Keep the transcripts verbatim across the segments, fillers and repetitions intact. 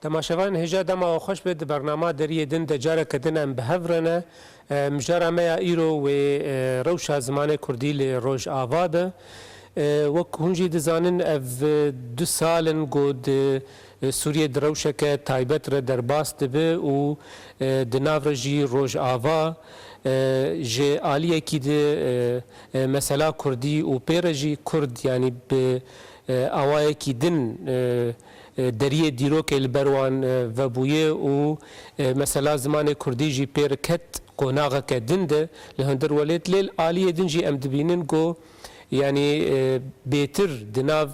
Temaşevan hêja dema we xweş be, di bernama Deriyê Din de careke din em bi hev re ne. E, mijara me ya îro wê, e, rewşa zimanê kurdî li Rojava be. E, wek hûn jî dizanin, ev, e, du sal in ku di, e, Sûriyê di rewşeke taybet re derbas dibe û, e, di nav re jî Rojava, e, ji aliyekî di, e, e, mesela kurdî û pê re jî kurd, yanî bi, e, awayekî din, e, e, deriyê dîrokê li ber wan, e, vebûye û, e, mesela zimanê kurdî jî pê re ket qonaxeke din de li hundir welêt. Lê li aliyê din jî em dibînin ku, yanî, e, bêtir di nav,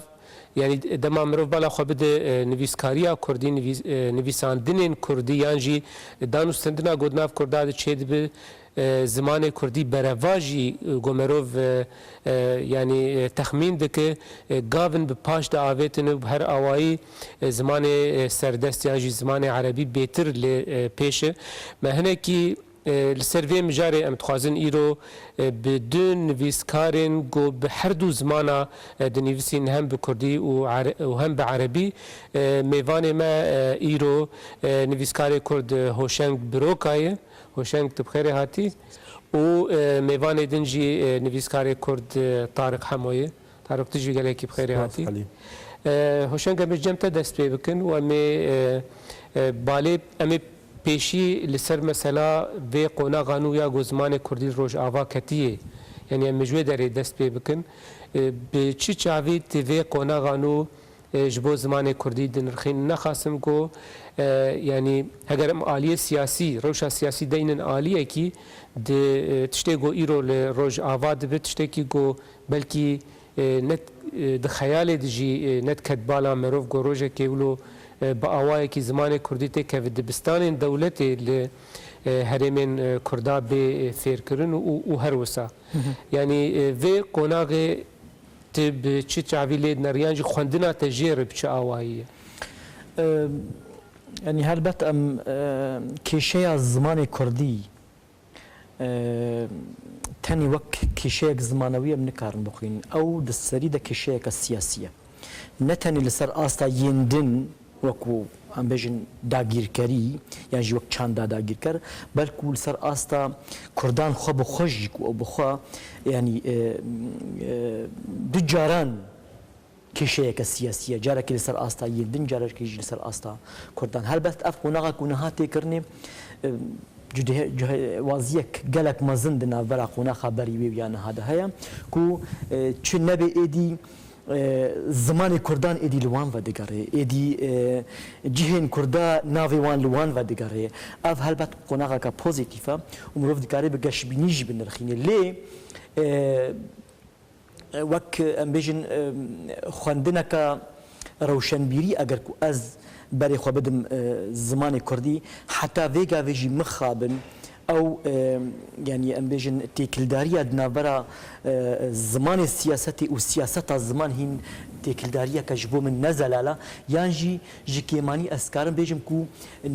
yanî dema mirov bala xwe bide, e, nivîskariya kurdî, nivîs-, e, nivîsandinên kurdî yan jî danûstendina ku di nav kurda de çêdibe, e, zimanê kurdî berevajî, e, ku mirov, e, e, yanî, e, texmîn dike, e, gavin bi paş de avêtin û bi her awayî, e, zimanê, e, serdest yan jî zimanê erebî bêtir lê, e, pêş e. Me hinekî, e, li ser vê mijarê em dixwazin îro, e, bi du nivîskarên ku bi her du zimana, e, dinivîsîn, hem bi kurdî û ere-, û hem bi erebî, e, mêvanê me, e, îro, e, nivîskarê kurd, e, Hoşeng Biroka ye. Hoşeng, tu bi xêrê hatî. Û, e, mêvanê din jî, e, nivîskarê kurd, e, Tariq Hemo ye. Tariq, tu jî gelekî bi xêrê hatî. Spas, Helîm. E, Hoşeng, em ê cem te dest pê bikin û em ê, e, e, balê, em ê pêşî li ser mesela vê qonaxa nû ya ku zimanê kurdî li Rojava ketiyê, yanî em ê ji wê derê dest pê bikin. E, bi çi çavî tu vê qonaxa nû e, ji bo zimanê kurdî dinirxîn. Nexasim ku, e, yanî heger em aliyê siyasî, rewşa siyasî deynin aliyekî, di, e, tiştê ku îro li Rojava dibe, tiştekî ku belkî, e, ne, e, di xeyalê de jî, e, nediket bala mirov ku rojekê wilo, e, bi awayekî zimanê kurdî têkeve dibistanên dewletê li, e, herêmên, e, kurda bê, e, fêrkirin û, û her wisa. Hı hı. Yanî, e, vê qonaxê Tu bi çi çavî lê dineriyan jî xwendina te jê re bi çi awayî ye? Em, yanî helbet em, e, kêşeya zimanê kurdî, e, tenê wek kêşeyek zimanewî em nikarin bixwînin. Ew di serî de kêşeyeke siyasî ye. Ne tenê li ser asta yên din, wekû em bêjin dagîrkerî, yan jî wek çanda dagîrker, belkû li ser asta kurdan xwe bi xwe jî ku ew bi xwe, yanî, e, e, du caran kêşeyeke siyasî ye. Carekê li ser asta yên din, carekê jî li ser asta kurdan. Helbet ev qonaxa ku niha tê kirinê, e, cudê-, cihêwaziyek gelek mezin di navbera qonaxa berî wê û ya niha de heye ku, e, çi nebe êdî, e, zimanê kurdan êdî li wan vedigere, êdî, e, cihên kurda navê wan li wan vedigere. Ev helbet qonaxeke pozîtîf e û mirov dikare bi geşbînî jî binirxîne. Lê, e, wek em bêjin, e, xwendineke rewşenbîrî, eger ku ez berê xwe bidim, e, zimanê kurdî, heta vê gavê jî mixabin, ew, e, yanî em bêjin têkildariya di navbera, e, zimanê siyasetê û siyaseta ziman hîn têkildariyeke ji bo min ne zelal e, yan jî ji kêmanî ez karim bêjim ku, e,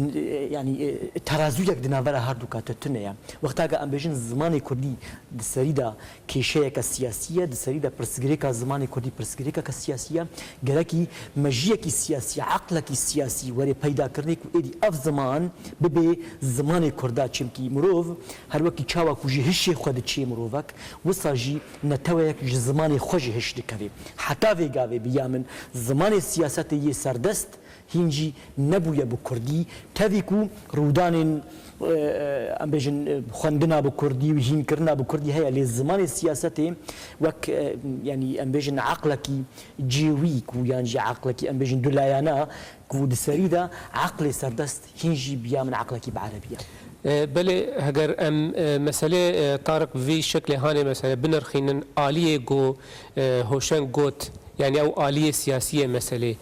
yanî, e, terazûyek di navbera her du kate tune ye. Wexta ke em bêjin zimanê kurdî di serî de kêşeyeke siyasî ye, di serî de pirsgirêka zimanê kurdî pirsgirêkeke siyasî ye. Gerekî mejiyekî siyasî, eqlekî siyasî were peydakirinê ku êdî ev ziman bibe zimanê kurda. Çimkî mirov her wekî çawa ku ji hişê xwe diçê mirovek, wisa jî neteweyek ji zimanê xwe ji hiş dikeve. Heta vê gavê bi ya min zimanê siyasetê yê serdest hîn jî nebûye bi kurdî. Tevî ku rûdanên, e, e, em bêjin, e, xwendina bi kurdî û hînkirina bi kurdî heye, lê zimanê siyasetê wek, e, yanî em bêjin eqlekî cêwî ku yan jî eqlekî em bêjin dulayana ku di serî de eqlê serdest hîn jî bi ya min eqlekî bi erebî ye. E, belê, heger em, e, meselê, e, Tariq, bi vî şeklê hanê mesele binirxînin, aliyê ku, e, Hoşeng got, yanî ew aliyê siyasî ye meselê.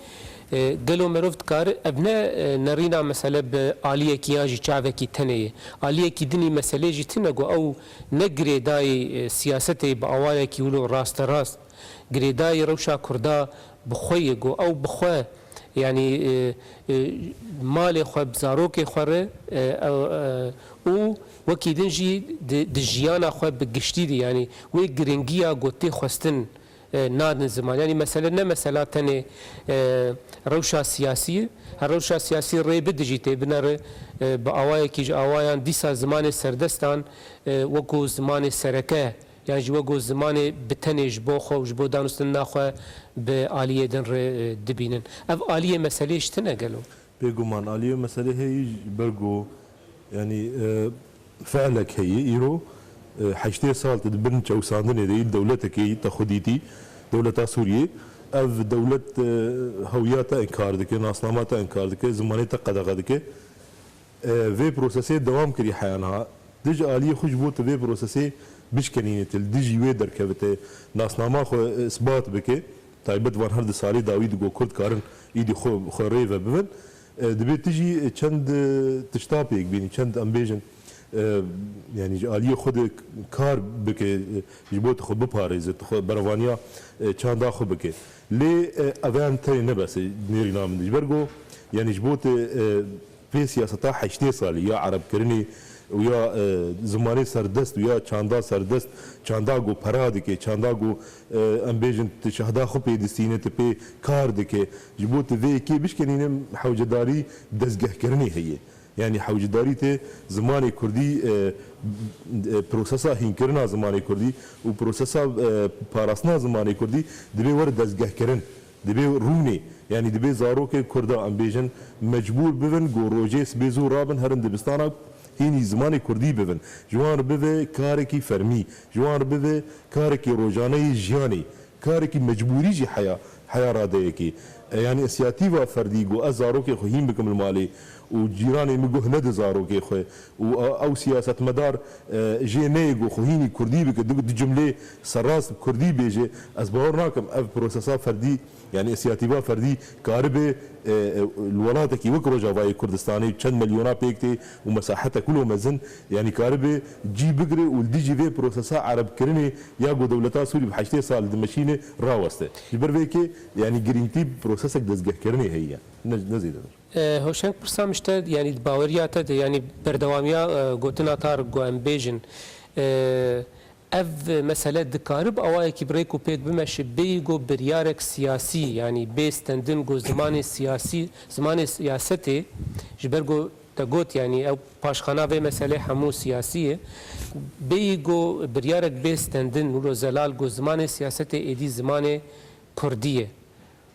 E, gelo merov dikare ev ne, e, nerîna mesele bi aliyekî yan jî çavekî tenê ye? Aliyekî dinî meselê jî tune ku ew ne girêdayî, e, siyasetê bi awayekî wilo rasterast, girêdayî rewşa kurda bi xwe ye ku ew bi xwe, yanî, e, e, malê xwe bi zarokê xwe re, e, ew, e, û wekî din jî di, di jiyana xwe bi giştî de, yanî wê giringiya ku tê xwestin, e, nadin ziman. Yanî mesele ne mesela tenê, e, rewşa siyasî ye. Her rewşa siyasî rê bide jî tê binere, e, bi awayekî ji awayan dîsa zimanê serdestan, e, wekû zimanê sereke yan jî wekû zimanê bi tenê ji bo xwe û ji bo danûstina xwe bi aliyê din re, e, dibînin. Ev aliyê meseleyê ji tine gelo? Bêguman aliyê meselê heye ji ber ku, yanî, e, fe'lek heye îro, e, heştê sal tu di bin çewsandinê de yî, dewletekê yî te xwe dîtî, dewleta Sûriyê. Ev dewlet, e, hewiya te inkar dike, nasnama te inkar dike, zimanê te qedexe dike. E, vê prosesê dewam kirî heya niha. Tu ji aliyê xwe ji bo tu vê prosesê bişkenînî, tu li dijî wê derkevite, nasnama xwe, e, isbat bike. Taybet van her di salê dawî digo Kurd karin îdî xwe, xwe rê ve bibin. E, dibê tu jî çend, e, tişta pêk bînî, çend em bêjin, e, yanî ji aliyê xwe de kar bike, e, ji bo tu xwe biparêze, tu xwe berevaniya, e, çanda xwe bike. Lê, e, ev em tenê ne bes e, nêrîna min de. Ji ber ku, yanî ji bo tu, e, vê siyaseta heştê salî ya erebkirinê û ya, e, zimanê serdest û ya çanda serdest, çanda ku pera dike, çanda ku, e, em bêjin tu şehda xwe pê distîne, tu pê kar dike. Ji bo tu vê yekê bişkenîne, hewcedarî dezgehkirinê heye. Yanî hewcedarî tê zimanê kurdî, e, e, prosesa hînkirina zimanê kurdî û prosesa, e, parastina zimanê kurdî dibê were dezgehkirin. Dibê rûnê, yanî dibê zarokê kurda, em bêjin, mecbûr bibin ku rojê sibê zû rabin, herin dibistana, hînî zimanê kurdî bibin. Ji wan re bibe karekî fermî, ji wan re bibe karekî rojane yê jiyanê, karekî mecbûrî jî heya, heya radeyekê. E, yanî însiyatîva ferdî ku ez zarokê xwe hîn bikim li malê û cîranê min guh nede zarokê xwe û a-, ew siyasetmedar, e, jê neyê ku xwe hînî kurdî bike, du, du cumlê serrast bi kurdî bêje, ez bawer nakim ev prosesa ferdî, yanî însiyatîva ferdî karibe, e, e, li welatekî wek Rojavayê Kurdistanê çend milyona pêk tê û mesahetek wilo mezin, yanî karibe cî bigire û li dijî vê prosesa erebkirinê ya ku dewleta Sûrî bi heştê sal dimeşîne raweste. Ji ber vê yekê, yanî girîngtî prosesek dezgehkirinê heye, ne, ne zêdetir. E, Hoşeng, pirsa min ji te, yanî di baweriya te de, yanî berdewamiya, e, gotina te re ku em bêjin, e, ev mesele dikare bi awayekî bi rêk û pêk bimeşe, bêyî ku biryarek siyasî, yanî bê stendin ku zimanê siyasî, zimanê siyasetê, ji ber ku te got, yanî ew paşxana vê meselê hemû siyasî ye, bêyî ku biryarek bê stendin, wilo zelal ku zimanê siyasetê êdî zimanê kurdî ye.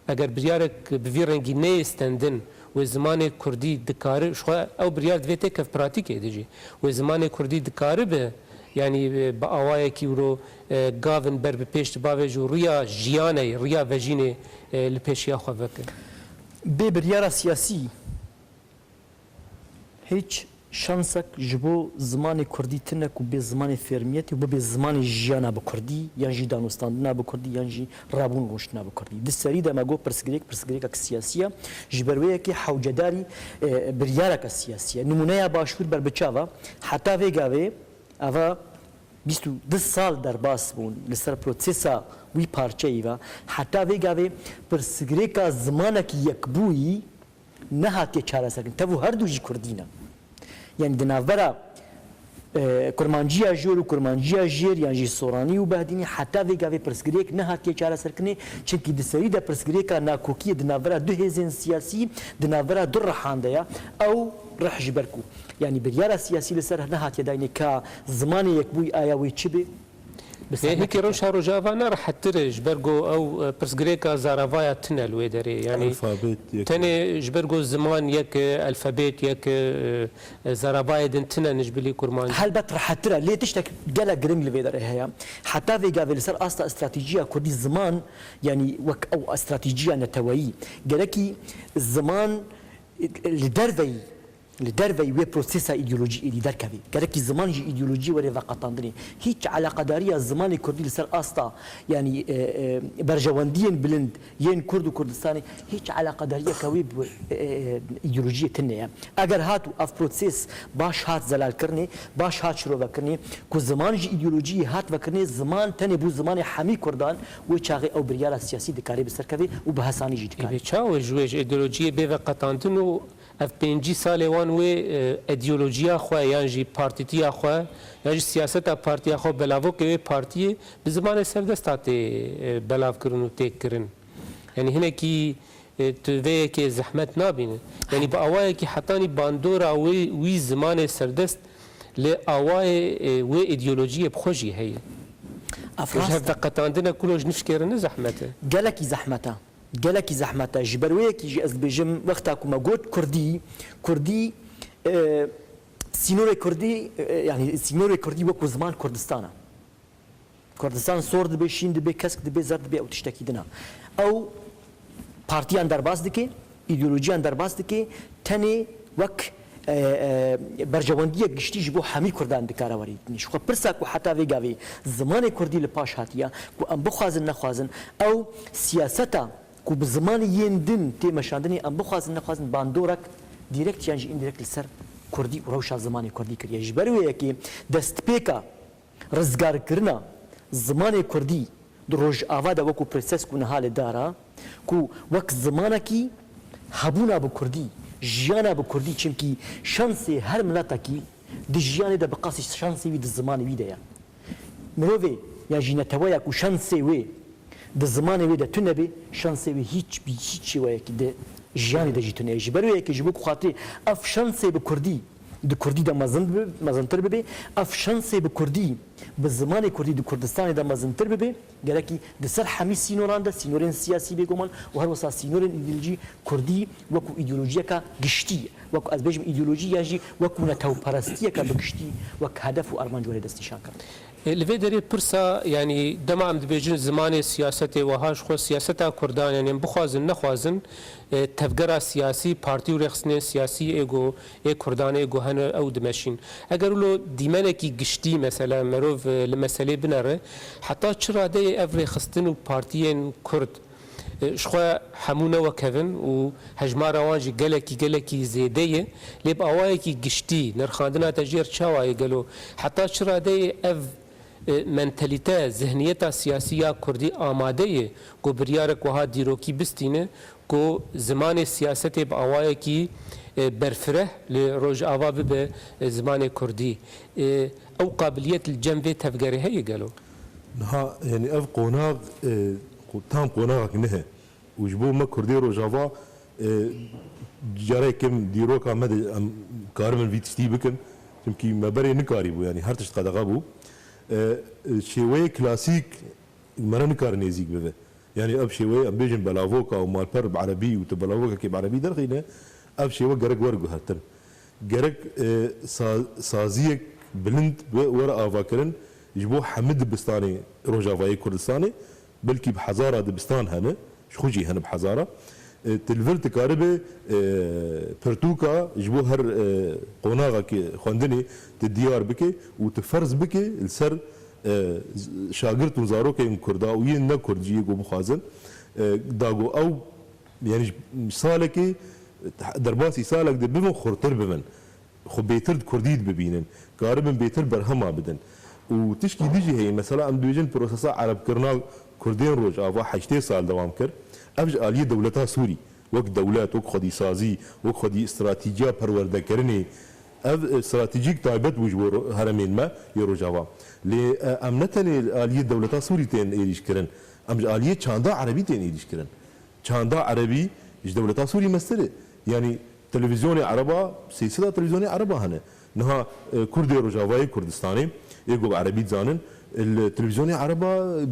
Eger biryarek bi vî rengî neyê stendin, wê zimanê kurdî dikari, ji xwe ew biryar divê têkeve pratîkê de jî. Wê zimanê kurdî dikaribe, yanî, e, bi awayekî wilo, e, gavin ber bi pêş de bavêje û riya jiyanê, riya vejînê, e, li pêşiya xwe veke. Bê biryara siyasî, Hiç şansek ji bo zimanê kurdî tine ku bê zimanê fermiyetê û bibe zimanê jiyana bi kurdî, yan jî danûstandina bi kurdî, yan jî rabûn rûniştina bi kurdî. Di serî de me got pirsgirêk, pirsgirêkek siyasî ye. Ji ber wê yekê hewcedarî, e, biryareke siyasî ye. Nimûneya başûr ber bi çav e. Heta vê gavê, eva bîst û du sal derbas bûn li ser prosesa wî parçeyî ve. Heta vê gavê pirsgirêka zimanekî yekbûyî nehatiye çareserkirin. Tev û her du jî kurdî ne. Yanî di navbera, e, kurmanciya jor û kurmanciya jêr, yan jî soranî û behdînî, heta vê gavê pirsgirêk nehatiye çareserkirinê, çimkî di serî de pirsgirêka nakokiyê di navbera du hêzên siyasî, di navbera du rihan de ye. Ew rih ji ber ku, yanî biryara siyasî li ser nehatiye dayînê ka zimanê yekbûyî aya wê çi be? Bi Ê, sermek hikî hatiye. Rewşa Rojava ne rehettir e, ji ber ku ew, e, pirsgirêka zaravaya tine li wê derê. Yanî Alfabet yek e. Tenê ji ber ku ziman yek e, alfabet yek e, e, zaravayê din tine nijbilî kurmancî. Helbet rehettir e, lê tiştek gelek giring li vê derê heye. Heta vê gavê li ser asta stratejiya kurdî ziman, yanî wek ew stratejiya neteweyî, gerekî ziman li derveyî Li derveyî wê prosesa îdeolojî êdî derkevî. Gerekî ziman ji îdeolojî were veqetandinê. Hiç eleqedariya zimanê kurdî li ser asta, yanî, e, e, berjewendiyên bilind yên Kurd û Kurdistanê hiç eleqedariyeke wê bi, e, e, îdeolojiyê tune ye. Eger hat û ev proses baş hat zelalkirinê, baş hat şirovekirinê, ku ziman ji îdeolojiyê hat vekirinê, ziman tenê bû zimanê hemî Kurdan, wê çaxê ew biryara siyasî dikare bi ser kevê û bi hesanî jî dikare. Ê, çawa ji wê ji îdeolojiyê bê veqetandin û Ev pêncî salê wan wê, e, îdeolojiya xwe yan jî partîtiya xwe yan jî siyaseta partiya xwe, belavokê wê partiyê bi zimanê serdest hatê, e, belavkirin û têkkirin. Yanî hinekî, e, tu vê yekê zehmet nabîne. Yanî bi awayekî hetanî bandora wê, wî zimanê serdest li awayê, e, wê îdeolojiyê bi xwe jî heye. Ev Ji rast e. Hevveqetandine ku ji nifşkêrine zehmet e. Gelekî zehmet e. Gelekî zehmet e. Ji ber wê yekî jî ez dibêjim, wexta ku me got kurdî, kurdî, e, sînorê kurdî, e, yanî sînorê kurdî wekû ziman Kurdistan e. Kurdistan sor dibe, şîn dibe, kesk dibe, zer dibe, ew tiştekî din e. Ew partiyan derbas dike, îdeolojiyan derbas dike, tenê wek, e, e, berjewendiyek giştî ji bo hemî kurdan dikare werî. Ji xwe pirsa ku heta vê gavê zimanê kurdî li paş hatiye, ku em bixwazin nexwazin, ew siyaseta ku bi zimanê yên din tê meşandinê, em bixwazin nexwazin, bandorek direkt yan jî indirekt li ser kurdî û rewşa zimanê kurdî kiriye. Ji ber wê yekê destpêka rizgarkirina zimanê kurdî di Rojava de wekû proses ku niha li dar e, ku wek zimanekî hebûna bi kurdî, jiyana bi kurdî, çimkî şansê her miletekî di jiyanê de bi qasî şansê wî di zimanê wî de ye. Mirovê yan jî neteweya ku şansê wê di zimanê wê de tune be, şansê wê hîç bi hîç şêweyekî di jiyanê de jî tune ye. Ji ber wê yekê ji bo ku xatirê ev şansê bi kurdî di kurdî de mezin bibe, mezintir bibe, ev şansê bi kurdî, bi zimanê kurdî di Kurdistanê de mezintir bibe, gerekî di ser hemî sînoran de, sînorên siyasî bêguman û her wisa sînorên îdeolojî, kurdî wekû îdeolojiyeka giştî, wekû ez bêjim îdeolojî yan jî wekû netewperestiyeke bi giştî, wek hedef û armanc were destnîşankirin. E, li vê derê pirsa, yanî dema em dibêjin zimanê siyasetê, wiha ji xwe siyaseta kurdan, yanî em bixwazin nexwazin, e, tevgera siyasî, partî û rêxistinên siyasî ê ku, ê kurdan ê ku hene ew dimeşîn. Eger wilo dîmenekî giştî, mesela merov, e, li meselê binere, heta çi radeyê ev rêxistin û partiyên kurd, e, ji xwe hemû ne wek hev in û hejmara wan jî gelekî, gelekî zêde ye, lê bi awayekî giştî nirxandina te jê re çawa ye gelo? Heta çi radeyê ev, e, mentalîte, zihniyeta siyasî ya kurdî amade ye ku biryarek wiha dîrokî bistîne ku zimanê siyasetê bi awayekî, e, berfireh li Rojava bibe, e, zimanê kurdî? E, ew qabiliyet li cem vê tevgerê heye gelo? Niha, yanî ev qonax, e, qo-, tam qonaxek nihe. Û ji bo me Kurdê Rojava, e, carek kim dîroka me de em karibin vî tiştî bikin. Çimkî me berê nikarîbû, yanî her tişt qedexe bû. E, e, şêweyê klasîk me re nikare nêzîk bibe. Yanî ev şêweyê em bêjin belavoka û malper bi erebî û tu belavokekê bi erebî derxîne, ev şêwe gerek were guhertin. Gerek, e, sa-, saziyek bilind we-, were avakirin ji bo hemî dibistanê Rojavayê Kurdistanê, belkî bi hezara dibistan hene, ji xwe jî hene bi hezara. E, tu li vir dikaribe, e, pirtûka ji bo her, e, qonaxekê xwendinê tu diyar bike û tu ferz bike li ser, e, z-, şagirt û zarokên Kurda û yên ne Kurd jî yê ku bixwazin, e, da ku ew, yanî ji salekê, derbasî salek de bibin, xurtir bibin. Xwe bêtir di kurdî de bibînin, karibin bêtir berhema bidin. Û tişkî din jî heye, mesela em dibêjin prosesa erebkirina kurdên Rojava heştê sal dewam kir. Ev ji aliyê dewleta Sûrî, wek dewlet, wek xwedîsazî, wek xwedî stratejiya perwerdekirinê, ev, e, stratejîk taybet bû ji bo ro-, heremên me yê Rojava. Lê, e, em ne tenê li aliyê dewleta Sûrî tên êrîşkirin, em ji aliyê çanda erebî tên êrîşkirin. Çanda erebî ji dewleta Sûrî mestir e. Yanî televîzyonê ereba, sê sed a televîzyonê ereba hene. Niha, e, Kurdê Rojavayê Kurdistanê, ê ku bi erebî dizanin, li televîzyonê ereba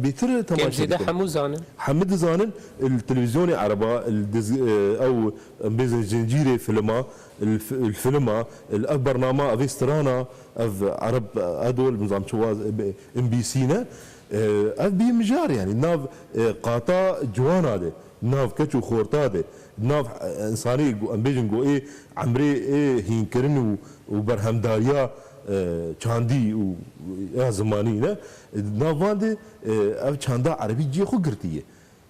bêtir temaşe dikin. Kêm zêde hemû zanin. Hemû dizanin, li televîzyonê ereba, li diz-, e, ew, em bêjin zincîrê filma, li fi-, li filma, li ev bernama, ev ê strana, ev Ereb Edo, li nizam çi wa, e, N B C ne, e, ev bî mijar, yanî nav, e, qata ciwana de. Nav keç û xorta de, nav, e, insanê, em bêjin, ku ê emrê ê hînkirin û, û berhemdariya, e, çandî û ya zimanî ne, e, nav van de, e, ev çanda erebî cihê xwe girtiye.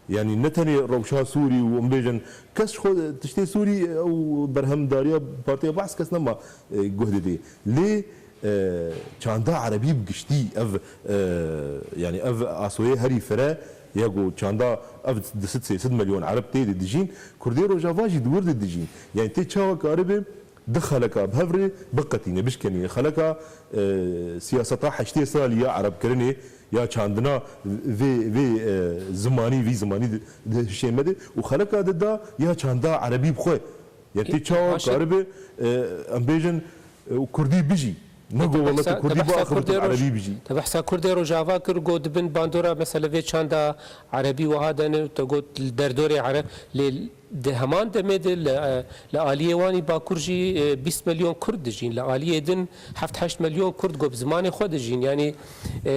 Yanî ne tenê rewşa Sûrî û em bêjin, kes ji xwe tiştê Sûrî, e, û berhemdariya Partiya Behs kes nema, e, guh didê. Lê, e, çanda erebî bi giştî ev, e, yanî ev asoyê herî fire, Ya ku çanda ev du sed sê sed milyon Ereb tê de dijîn, Kurdê Rojava jî di wir de dijîn. Yani tê çawa karibe du xeleka bi hev re biqetîne, bişkenîne. Xeleka, e, siyaseta heştê salî ya Erebkirinê, ya çandina vê, vê, e, zimanî, vî zimanî di, di hişê me de û xeleka di da ya çanda Erebî bi xwe. Yani tê çawa karibe, e, em bêjin, e, Kurdî bijî. Ne got welatê Kurdî biaxivin, Erebî bijî. Te behsa Kurdê Rojava kir, got di bin bandora mesela vê çanda Erebî wiha dene, te got li derdorê Ereb, lê di heman demê de li, e, li aliyê wan î Bakur jî, e, bîst milyon Kurd dijîn, li aliyê din heft heşt milyon Kurd got bi zimanê xwe dijîn. Yani, e,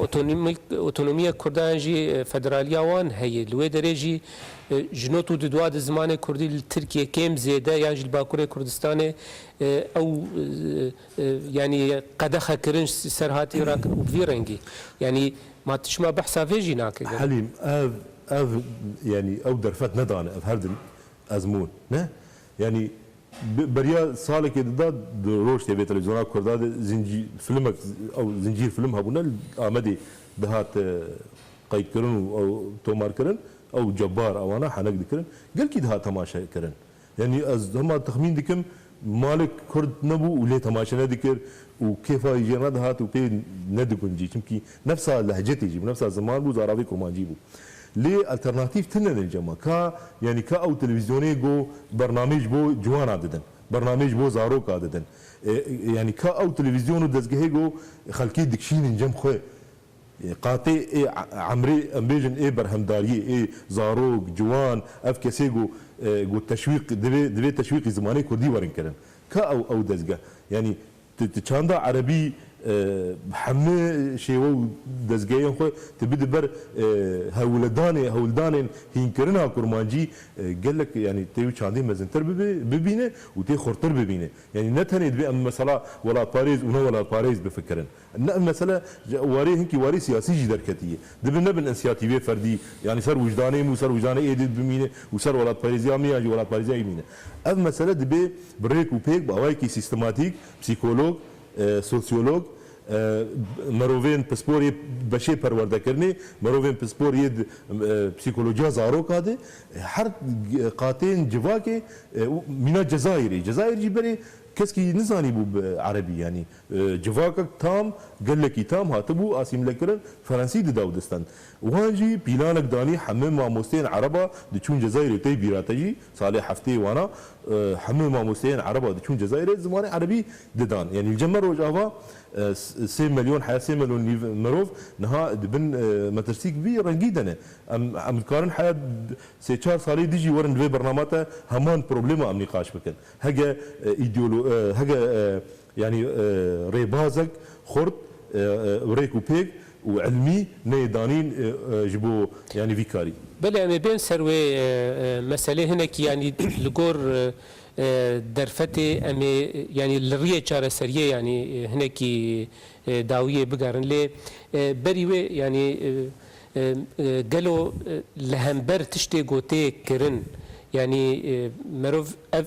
otonomî-, otonomiya Kurdan jî, e, federaliya wan heye. Li wê derê jî, e, ji not û didwa di zimanê Kurdî li Tirkiye kêm zêde yan jî li Bakurê Kurdistanê, e, ew, e, e, yani qedexe kirin, ser hatî rakirin û bi vî rengî. Yani ma tu çima behsa vê jî nake? Helîm, ev, ev, yani ew derfet nedane, ev her din ezmûn, ne? Yani bi-, beriya salekê dida di Roj T V televizyona Kurda de zincî-, filmek, ew zincîr film hebûne li Amedê dihat, e, qeydkirin û ew tomarkirin, ew Cebbar ewana henek dikirin. Gelkî dihat temaşe kirin. Yani ez hema texmîn dikim, malek Kurd nebû û lê temaşe nedikir û kêfa jê nedihat û pê nediguncî. Çimkî nefsa lehcetê jî bû, nefsa ziman bû, zaravê kurmancî bû. Lê alternatîf tune ne cema. Ka, yani ka ew televîzyonê go bernamê ji bo ciwana didin, bernamê ji bo zaroka didin. E, yani ka ew televîzyon û dezgehê go xelkê dikişînin cem xwe. E, qatê ê e-, emrê, em bêjin ê berhemdariyê, ê zarok, ciwan, ev kesê go, e, go teşwîq divê, divê teşwîqî zimanê kurdî werin kirin. Ka ew, ew dezgeh. Yani tu, tu çanda erebî, e, hemî şêwe û dezgehên xwe tu bide ber, e, hewldanê, hewldanên hînkirina kurmancî, e, gelek, yani tê wî çandê mezintir bibe, bibîne û tê xurtir bibîne. Yani ne tenê dibê em mesela welatparêz û ne welatparêz bifikirin. Ne, ev mesele warê hinkî warê siyasî jî derketiye. Dibe nebin însiyatîvê ferdî, yani ser wijdanê min û ser wijdanê êdî bimîne û ser welatparêziya min yan jî welatparêziya ê mîne. Ev mesele dibe bi rêk û pêk, bi awayekî sîstematîk, psîkolog, e, sosyolog, e, merovên pispor yê beşê perwerdekirinê, merovên pispor yê di, e, psîkolojiya zaroka de, e, her qatên civakê, e, û mîna Cezayirê. Cezayir jî berê keskî nizanîbû bi erebî, yanî E, civakek tam, gelekî tam hatibû asîmlekirin, Ferensî dida û distend. Wan jî pîlanek danî hemî mamosteyên ereba diçûn Cezayirê, tey bîra te jî, salê heftê wana, e, hemî mamosteyên ereba diçûn Cezayirê zimanê erebî didan. Yanî li cem me Rojava, e, s-, sê milyon heya sê milyon nîv mirov niha di bin, e, metirsîk vî rengî de ne. Em, em dikarin heya sê çar salê dî jî werin li vê bernama te heman problema em nîqaş bikin. Hege, e, îdeolo-, e, hege, e, yanî, e, rêbazek xurt, e, e, rêk û pêk û ilmî neyê danîn, e, e, ji bo, yanî, vî karî. Belê, em ê bên ser wê, e, e, meselê hinekî, yanî li gor, e, e, derfetê em ê, yanî li riyê çareseriyê, yanî, e, hinekî, e, dawiyê bigerin. Lê, e, berî wê, yanî, e, e, e, gelo, e, li hember tiştê ku tê kirin, yanî, e, merov ev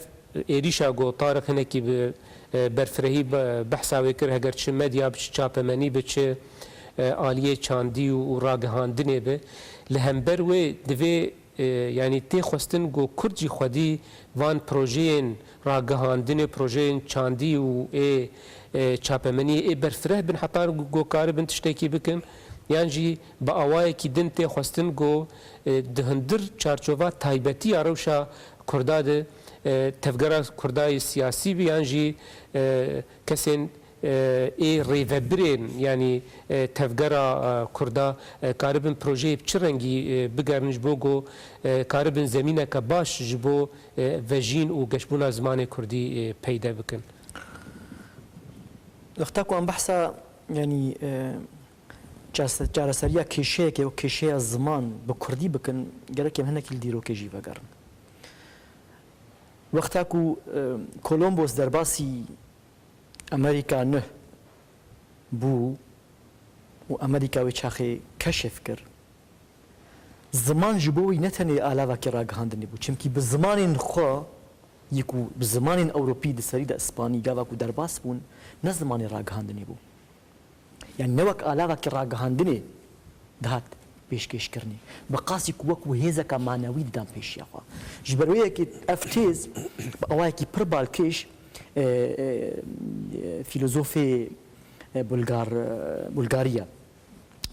êrîşa ku Tariq hinekî bi, e, berfirehî be-, behsa wê kir, heger çi medya bi, çi çapemenî bi, çi, e, aliyê çandî û, û ragihandinê bi, li hember wê divê, e, yanî tê xwestin ku Kurd jî xwedî van projeyên ragihandinê, projeyên çandî û ê, e, çapemeniyê ê berfireh bin, heta ku, ku karibin tiştekî bikin, yan jî bi awayekî din tê xwestin ku, e, di hundir çarçova taybetî ya rewşa Kurda de, e, tevgera Kurda yê siyasî bi yan jî, e, kesên, e, ê rêvebirên, yanî, e, tevgera, e, Kurda, e, karibin projeyê bi çi rengî, e, bigerin ji bo ku, e, karibin zemîneke baş ji bo, e, vejîn û geşbûna zimanê Kurdî, e, peyde bikin? Wexta ku em behsa, yanî, e, çase-, çareseriya kêşeyekê û kêşeya ziman bi kurdî bikin, gerek em hinekî li dîrokê jî vegerin. Wexta ku, e, Kolombos derbasî Amerîka neh bû û Amerîka wê çaxê keşf kir, ziman ji bo wî ne tenê alavekî ragihandinê bû, çimkî bi zimanên xwe yê ku bi zimanên ewropî di serî de, ispanî, gava ku derbas bûn, ne zimanê ragihandinê bû. Yani ne wek alavekî ragihandinê dihat pêşkêşkirinê. Bi qasî ku wekû hêzeka manewî didan pêşiya xwe. Ji ber wê yekê ev têz bi awayekî pir balkêş, e, e, e, fîlozofê, e, Bulgar, e, Bulgariya,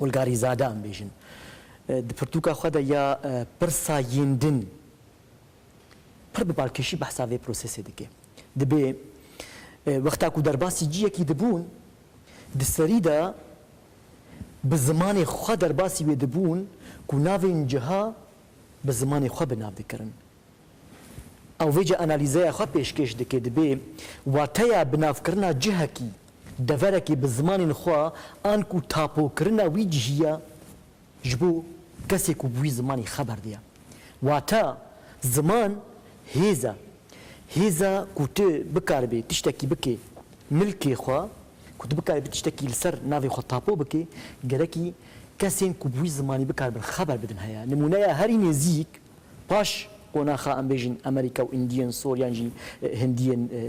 Bulgarîzade em bêjin, e, di pirtûka xwe de ya, e, pirsa yên din pir bi balkêşî behsa vê prosesê dike. Dibê, e, wexta ku derbasî ciyekî dibûn, di serî de bi zimanê xwe derbasî wê dibûn ku navên ciha bi zimanê xwe bi nav dikirin. Ew vêca analîzeya xwe pêşkêş dike, dibê wateya binavkirina cihekî, deverekê bi zimanên xwe an ku tapokirina wî cihî ye, ji bo kesê ku bi wî zimanî xeber diye. Wate, ziman hêz e. Hêza ku tu bikaribê tiştekî bikê milkê xwe, ku tu bikaribê tiştekî li ser navê xwe tapo bikê, gerekî kesên ku bi wî zimanî bikaribin xeber bidin heye. Nimûneya herî nêzîk, paş qonaxa, em bêjin, Amerîka û Îndiyên sor yan jî, e, Hindiyên, e,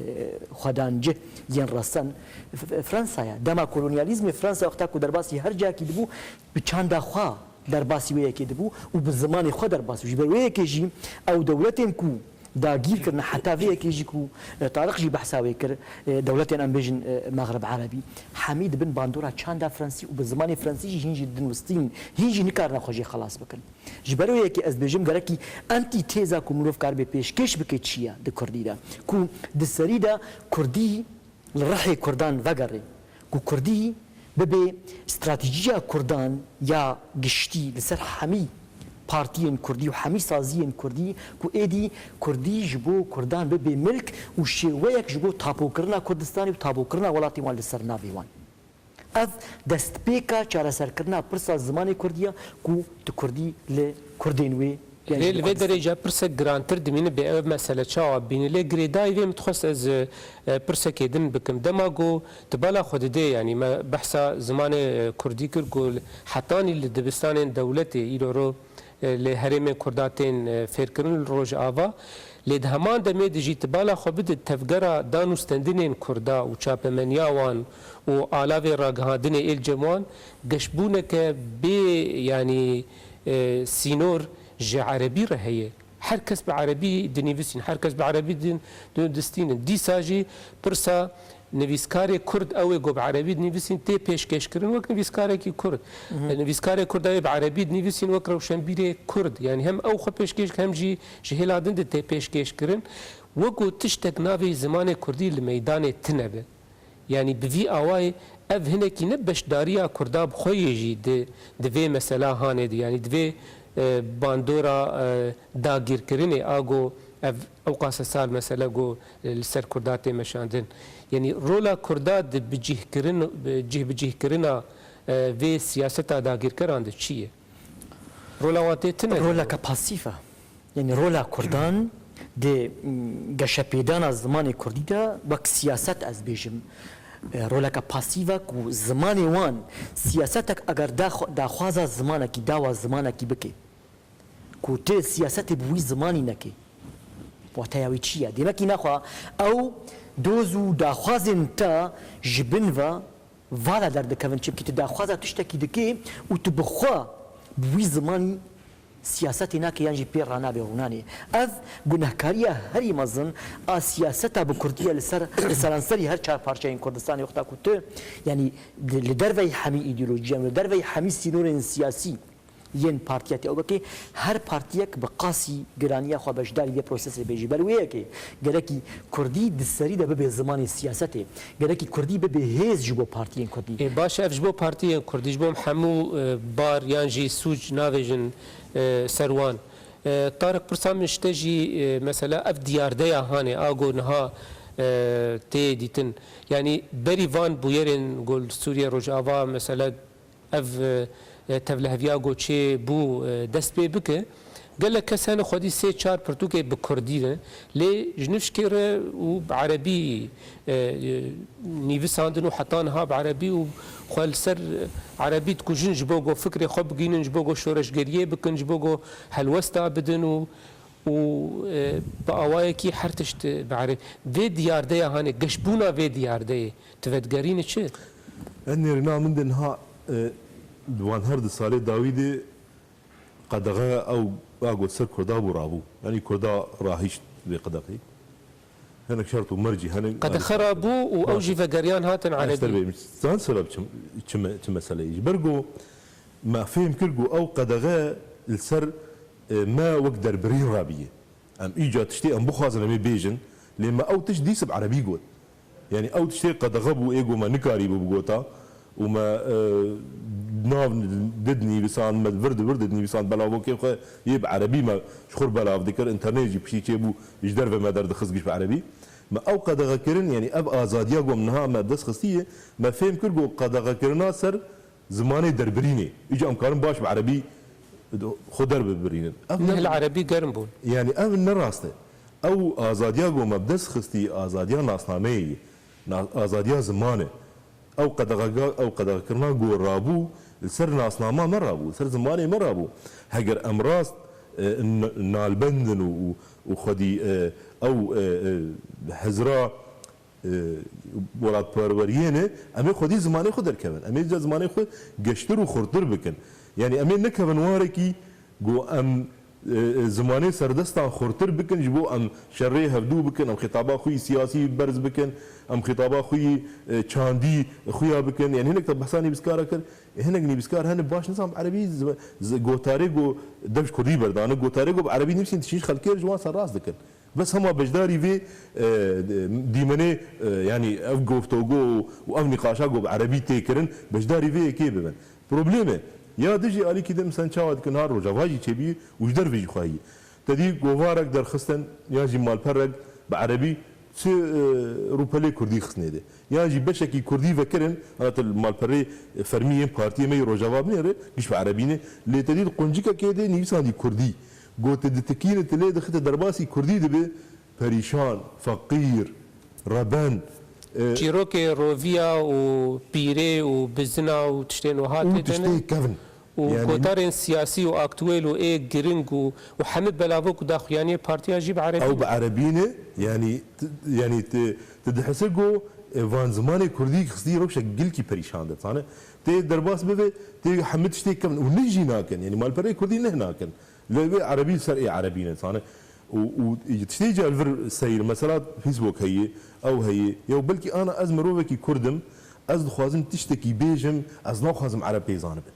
xwedan cih yên resen, F-, F-, Fransa ye. Dema kolonyalîzmê Fransa wexta ku derbasî her cihekî dibû, bi çanda xwe derbasî wê yekê dibû û bi zimanê xwe derbasî. Ji ber wê yekê jî ew dewletên ku dagîr kirine, heta vê yekê jî ku, e, Tariq jî behsa wê kir, e, dewletên, em bêjin, e, Mexreb Erebî, hemî dibin bandora çanda fransî û bi zimanê fransî jî hîn jî dinwistîn, hîn jî nikarine xwe jê xelas bikin. Ji ber wê yekê ez dibêjim, gerekî entîtêza ku mirov karibe pêşkêş bike çi ye di kurdî de? Ku di serî de kurdî li rihê kurdan vegere, ku kurdî bibe stratejiya kurdan ya giştî li ser hemî partiyên kurdî û hemî saziyên kurdî, ku êdî kurdî ji bo kurdan bibe milk û şêweyek ji bo tapokirina Kurdistanê û tapokirina welatê wan li ser navê wan. Ev destpêka çareserkirina pirsa zimanê kurdî ye ku di kurdî li kurdên wê, yan jî Lê li li vê Kurdistanê. Derê ca pirsek girantir dimîne bê ev mesele çawa bîne. Lê girêdayî vê min dixwest ez, e, pirsekê din bikim. Dema ku tu bala xwe didê, yanî me behsa zimanê, e, kurdî kir ku hetanî li dibistanên dewletê îro ro, e, lê herêmên kurda tên, e, fêrkirin li Rojava. Lê di heman demê de jî tu bala xwe bide tevgera dan û stendinên kurda û çapemeniya wan û alavê ragihandinê ê li cem wan, geşbûneke bê, yanî, e, sînor ji erebî re heye. Her kes bi erebî dinivîsîn, her kes bi erebî din, din distînin. Dîsa jî pirsa nivîskarê kurd ew ê ku bi erebî dinivîsîn tê pêşkêşkirin wek nivîskarekî kurd. Mhm. Nivîskarê kurd ew ê bi erebî dinivîsîn wek rewşenbîrê kurd. Yanî hem ew xwe pêşkêş, hem jî ji hêla din de tê pêşkêşkirin. Wek ku tiştek navê zimanê kurdî li meydanê tune be. Yanî bi vî awayî ev hinekî ne beşdariya kurda bi xwe yê jî di, di vê mesela hanê de, yanî di vê, e, bandora, e, dagîrkirinê a ku ev ewqas e sal mesele ku, e, li ser kurda tê meşandin. Yanî rola kurda di bicîhkirin-, bi cîhbicîhkirina, e, vê siyaseta dagîrkeran de çi ye? Rola wan tê tune de. Roleke pasîf e. Yanî rola kurdan di, m, geşepêdana zimanê kurdî de wek siyaset ez bêjim, e, roleke pasîv e ku zimanê wan siyasetek eger dax-, daxwaza zimanekî, dawa zimanekî bike, ku tu siyasetê bi wî zimanî nekê, wateya wî çi ye? Demekî nexwe ew doz û daxwazên te ji bin ve vala derdikevin, çimkî tu daxwaza tiştekî dikê û tu bi xwe bi wî zimanî siyasetê nake yan jî pê ranabe rûnanê. Ev gunehkariya herî mezin a siyaseta bi kurdî ye li ser, li seranserî her çar parçeyên Kurdistanê, wexta ku tu, yanî li, li derveyî hemî îdeolojiyan, li derveyî hemî sînorên siyasî yên partiya te ew bike, her partiyek bi qasî giraniya xwe beşdarî vê prosesê bê. Ji ber wê yekê gerekî kurdî di serî de bibe zimanê siyasetê. Gerekî kurdî bibe hêz ji bo partiyên kurdî. Ê, baş e, ev ji bo partiyên kurdî, ji bo hemû, e, bar yan jî sûc navêjin, e, ser wan. E, Tariq, pirsa min ji te jî, e, mesela ev diyardeya hanê, a go niha, e, tê dîtin. Yanî berî van bûyerên go li Sûriye Rojava, mesela ev, e, tevliheviya go çê bû, e, dest pê bike. Gelek kes hene xwedî sê çar pirtûkê bi kurdî ne, lê ji nifşkê re û bi erebî, e, e, nivîsandin û heta niha bi erebî û xwe li ser erebî dikujin ji bo go fikrê xwe bigihînin, ji bo go şoreşgeriyê bikin, ji bo go helwesta bidin û û, e, bi awayekî her tişt, e, bi erê-, vê diyardeya hanê, geşbûna vê diyardeyê, tu vedigerînî çi? Ez nêrîna min de niha, e, di wan her du salê dawî de Qedexe ew a got ser Kurda bû rabû. Yanî Kurda rahişt vê qedexê. Hinek şert û mercî hene. Qedexe rabû û ew jî vegeriyan hatin erebî. Ter bê, zan sebeb çi, çi me-, çi mesele ye? Ji ber ku me fêm kir ku ew qedexe li ser, e, me wek derbirîn rabiye. Em îca tiştê em bixwazin em ê bêjin, lê me ew tişt dîs bi erebî got. Yanî ew tiştê qedexe bû, ê ku me nikarîbû bigota û me, e, nav didnîvisand, me vir di vir didnîvisand, belavokê xwe yê bi erebî me ji xwe belav dikir, înternet jî piştî çêbû ji derve me derdixist giş bi erebî. Me ew qedexe kirin, yanî ev azadiya ku em niha me dest xistiye, me fêm kir ku qedexe kirina ser zimanê derbirînê. Îca em karin baş bi erebî xwe derbibirînin. Ev ne Neh li erebî germ bûn. Yanî ev ne rast e. Ew azadiya ku me bi dest xistî, azadiya nasnameyê ye. Na-, azadiya ziman e. Ew qedexega-, ew qedexekirina ku rabû, li ser nasnama me rabû, li ser zimanê me rabû. Heger em rast, e, n-, nalbend in û, û, û xwedî, e, ew, e, e, hizra e, welatperweriyê ne, em ê xwedî zimanê xwe derkevin. Em ê zimanê xwe geştir û xurtir bikin. Yanî em ê nekevin warekî ku em, e, e, zimanê serdestan xurtir bikin, ji bo em şerê hevdû bikin, em xitaba xwe yî siyasî berz bikin, em xitaba xwe yî, e, çandî xuya bikin. Yanî hinek te behsa nivîskara kir, e, hinek nivîskar hene baş nizan erebî zi-, zi-, gotarê ku dev ji kurdî berdane, gotarê ku bi erebî nivîsîn dişîn ji xelkê re ji wan serrast dikin. Bes hema beşdarî vê, e, dîmenê, e, yanî ev goftogo û ev nîqaşa ku bi erebî tê kirin, beşdarî vê yekê bibin. Probleme ya dijî alîkî din sen çawa dikin ha Rojava jî çêbî û ji derve jî xwehî. Te dî govarek derxistin yan jî malperek bi erebî çi, e, rûpelê kurdî xistnê de. Yan jî beşekî kurdî vekirin, ana tu li malperê fermî yên partiyê me yê Rojava binêre, giş bi erebî ne. Lê te dî di quncikekê de nivîsandî kurdî. Got, tu ditikîne, tu lê dixite derbasî kurdî dibe, perîşan, feqîr, reben, e, Çîrokê roviya û pîrê û bizina û tiştên wiha û tê de ne. Tiştê kevn. Û, yanî, gotarên siyasî û aktuel û ê giring û, û hemî belavok û daxuyaniyê partiya jî bi erebî ne. Ew bi erebî ne, yanî, t-, yanî, tu, tu dihise ku, e, van zimanê kurdî xistî rewşek gilkî perîşan de. Zane, tê derbas bibe, tê hemî tiştê kevn û neh jî nakin. Yanî malperê kurdî neh nakin. Lê wê erebî ser ê erebî ne, zane. Û, û tiştê ca li vir seyr, mesela Facebook heye, ew heye. Ya belkî ana ez mirovekî kurd im, ez dixwazim tiştekî bêjim, ez naxwazim ereb pê zanibin.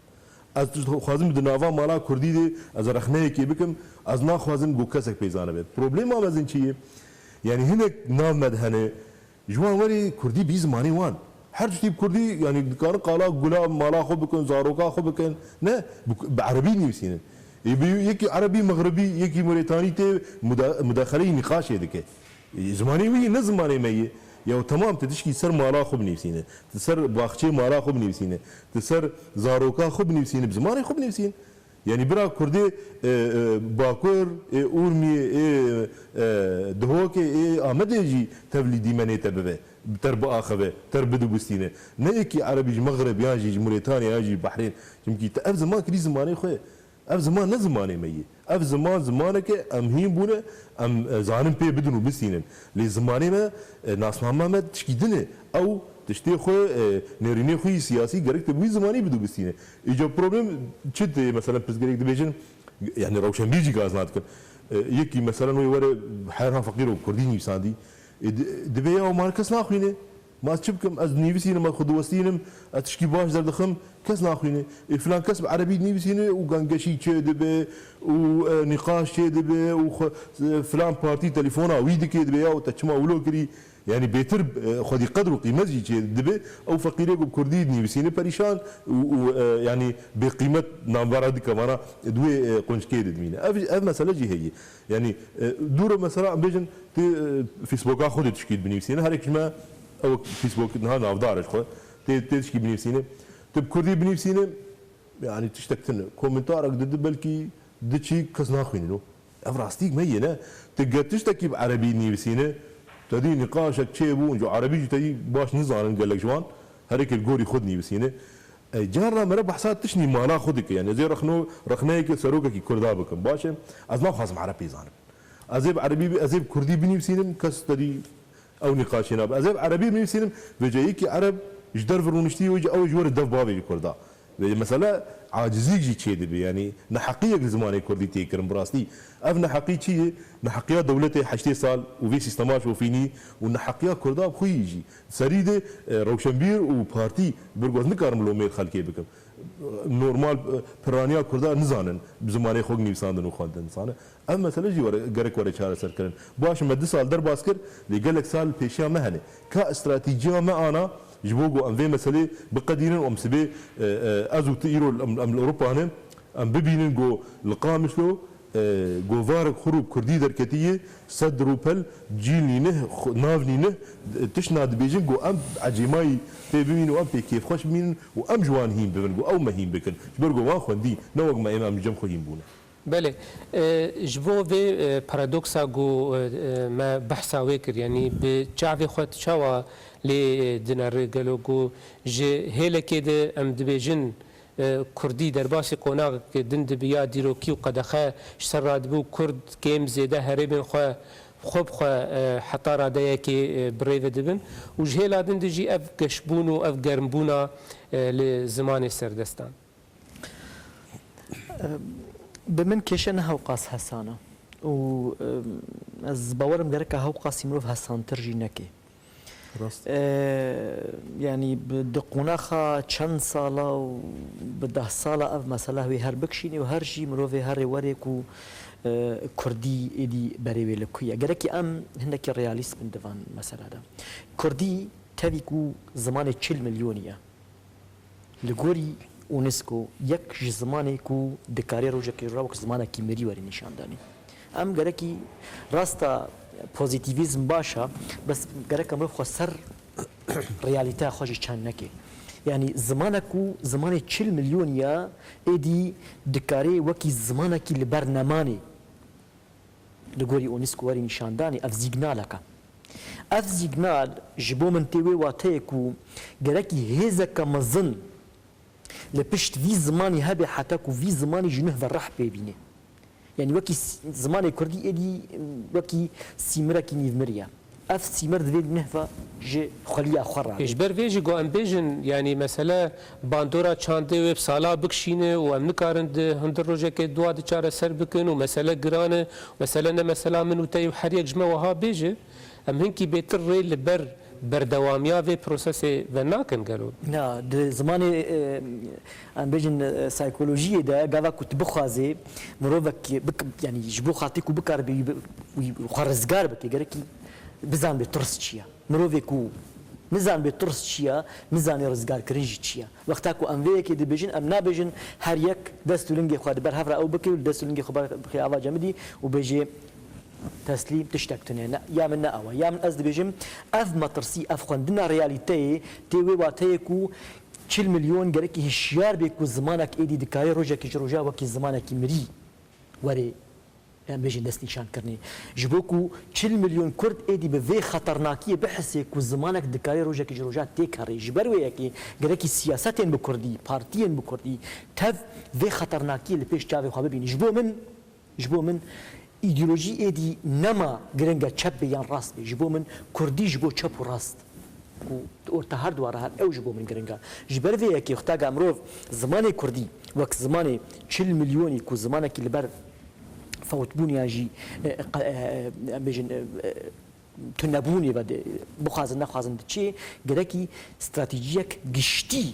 Ez dixwazim di nava mala kurdî de ez rexneyekê bikim, ez naxwazim ku kesek pê zanibe. Problema mezin çi ye? Yanî hinek nav me de hene, ji wan werê kurdî bî zimanê wan. Her tiştî bi kurdî, yanî dikarin qala gula mala xwe bikin, zaroka xwe bikin. Ne, bi, bi erebî nivîsînin. Ê bi yekî erebî mexribî, yekî Murêtanî tê muda-, mudaxeleyî nîqaşê dike. Ê, zimanê wî ne zimanê me ye. Ya temam, tu tişkî ser mala xwe binivîsîne. Tu ser baxçê mala xwe binivîsîne. Tu ser zaroka xwe binivîsîne. Bi zimanê xwe binivîsîn. Yanî bira Kurdê, e, e, Bakur, ê Urmiyê, ê, e, Dihokê, ê Amedê jî tevlî dîmenê te bibe, ter biaxive, ter bidubistîne. Ne yekî erebî ji Mexrib yan jî ji Murêtaniya yan jî ji Behrên. Çimkî te ev ziman kirî zimanê xwe. Ev ziman ne zimanê me ye. Ev ziman zimaneke em hîn bûne, em, e, zanin pê bidin û bistînin. Lê zimanê me, e, nasnama me tişkî din e. Ew tiştê xwe, e, nêrînê xwe yî siyasî gerek te bi wî zimanî bidû bistîne. Îca problem çi tê, mesela pirsgirêk dibêjin, yani rewşenbîr jî gaz nadikin. E, yekî mesela wê were her ha feqîr û kurdî nivîsandî. E, di-, divê ya wan kes naxwîne. Ma ez çi bikim? Ez nivîsînim, ez xwe diwestînim, ez tişkî baş derdixim, kes naxwîne. Ê filan kes bi erebî dinivîsîne û gangeşî çê dibe û, e, nîqaş çê dibe û xwe, e, filan partî telefona wî dike, dibe ya te çima wilo kirî? Yanî bêtir, e, xwedî qedr û qîmet jî çê dibe. Ew feqîrê ku bi kurdî dinivîsîne perîşan û, û, e, yanî bêqîmet navbera dike vana di wê, e, quncikê de dimîne. Ev, ev mesele jî heye. Yanî, e, dû re mesela em bêjin, tu, e, Facebooka xwe de tişkî binivîsîne. Herek ji me ew Facebook niha navdar e ji xwe. Tê, tê tişkî binivîsîne. Tu bi kurdî binivîsîne, yanî tiştek tune. Komentarek didi belkî diçî kes naxwînin o. Ev rastîk me yê ne. Tu ger tiştekî bi erebî nivîsîne, te dî nîqaşek çêbû, ji erebî jî te dî baş nizanin gelek ji wan. Herek li gorî xwe dinivîsîne. E, carna mere behsa tiştî mala xwe dike. Yanî ez ê rexno-, rexneyeke serokekî kurda bikim. Baş e, ez naxwazim ereb pê zanim. Ez ê bi erebî, ez ê bi kurdî binivîsînim, kes te dî ew nîqaşê nabe. Ez ê bi erebî binivîsînim, vêca yekî ereb ji derve rûniştî wê, ew ji we re dev bavê ji kurda. Vê mesela acizîk jî çêdibe, yanî neheqiyek li zimanê kurdî tê kirin. Bi rastî ev neheqî çi ye? Neheqiya dewletê heştê sal û vê sîstema şofînî û neheqiya kurda bi xwe yî jî. Serî de, e, rewşenbîr û partî, bir goz nikarim lomê xelkê bikim. Normal, e, piraniya kurda nizanin, bi zimanê xwe nivîsandin û xwendin dizane. Ev mesele jî were, gerek were çareserkirin. Baş, me du sal derbas kir, lê gelek sal pêşiya me hene. Ka stratejiya me ana ji bo ku em vê meselê biqedînin û em sibê, e, e, ez û tu îro em, em li Ewropa ne, em bibînin ku li Qamişlo, e, govarek xwe rû bi kurdî derketiye, sed rûpel cîl nîne, xwe, nav nîne, tişt na dibêjin ku em ecêmayî pê bibînin û em pê kêfxweş bibînin û em ji wan hîn bibin, ku ew me hîn bikin. Ji ber ku wan xwendî, ne wek me ême em ji cem xwe hîn bûne. Belê. E, ji bo vê, e, paradoksa ku, e, e, me behsa wê kir, yanî bi çavê xwe tu çawa lê, e, dinere, gelo ku ji hêlekê de em dibêjin, e, kurdî derbasî qonaxeke din dibe ya dîrokî û qedexe ji ser radibû, kurd kêm zêde herêmên xwe, xwe bi xwe, e, heta radeyekê, e, bi rê ve dibin û ji hêla din de jî ev geşbûn û ev germbûna, e, li zimanê serdestan. Bi min kêşe ne hewqas hesan e û, em, ez bawerim gereka hewqasî mirov hesantir jî neke. Rast. E, yanî bi, di qonaxa çend sala û bi deh sala ev mesela wê her bikişînê û her jî mirovê herê werê ku, e, kurdî êdî berê wê li ku ye. Gerekî em hinekî realîst bin di van mesela de. Kurdî tevî ku zimanê çil milyonî ye. Li gorî UNESCO yek ji zimanê ku dikarê rojekê ji rojeva wek zimanekî mirî were nîşandanê. Em gerekî rasta pozîtîvîzm baş e, bes gerek em xwe ser realîteya xwe jî çend neke. Yanî zimanek ku zimanê çil milyonî ye, êdî dikarê wekî zimanekî li ber nemanê. Li gorî UNESCO werî nîşandanê ev zîgnalek e. Ev zîgnal ji bo min tê wê wateyê ku gerekî hêzeke mezin li pişt vî zimanî hebe heta ku vî zimanî ji nuh ve reh pê bîne. Yanî wekî s-, zimanê kurdî êdî wekî sîmirekî nîvmirî ye. Ev sîmir divê nuh ve ji xweliya xwe radê. Ji ber vê jî ku em bêjin, yanî mesele bandora çandê wê bi sala bikişîne û em nikarin di hundir rojekê dua di çareser bikin û mesele giran e, mesele ne mesela min û te yê û her yek ji me wiha bêje, em hinkî bêtir rê li ber berdewamiya vê prosesê venakin gelo? Na, di zimanê, e, em bêjin, e, saykolojiyê de gava ku tu bixwazê mirovek bik-, yanî ji bo xatê ku bikaribe wî bi-, wî xwe rizgar bike, gerekî bizanbe tirs çi ye. Mirovê ku nizanbe tirs çi ye, nizanê rizgarkirin jî çi ye. Wexta ku em vê yekê dibêjin, em nabêjin her yek dest û lingê xwe di ber hev re ew bike û li dest û lingê xwe ber-, bixê ava cemidî û bêjê, teslîm tiştek tune. Ne, ya min ne ew e. Ya min ez dibêjim, ev metirsî, ev xwendina realîteyê tê wê wateyê ku çil milyon gerekî hişyar bê ku zimanek êdî dikarê rojekî ji roja wekî zimanekî mirî werê, em bêjin, destnîşankirinê. Ji bo ku çil milyon Kurd êdî bi vê xeternakiyê bihise ku zimanek dikarê rojekî ji roja têk herê. Ji ber wê yekê gerekî siyasetên bi Kurdî, partiyên bi Kurdî tev vê xeternakiyê li pêş çavê xwe bibînin. Ji bo min, ji bo min îdeolojî êdî nema giring e çep bê yan rast bê. Ji bo min Kurdî ji bo çep û rast û di orta her duwa re hat, ew ji bo min giring e. Ji ber vê yekê wexta ga mirov zimanê kurdî wek zimanê çil milyonî ku zimanekî li ber fewtbûn yan jî, e, e, qe-, e, em bêjin, e, e, tunebûnê ve de, bixwazin nexwazin diçê, gerekî stratejiyek giştî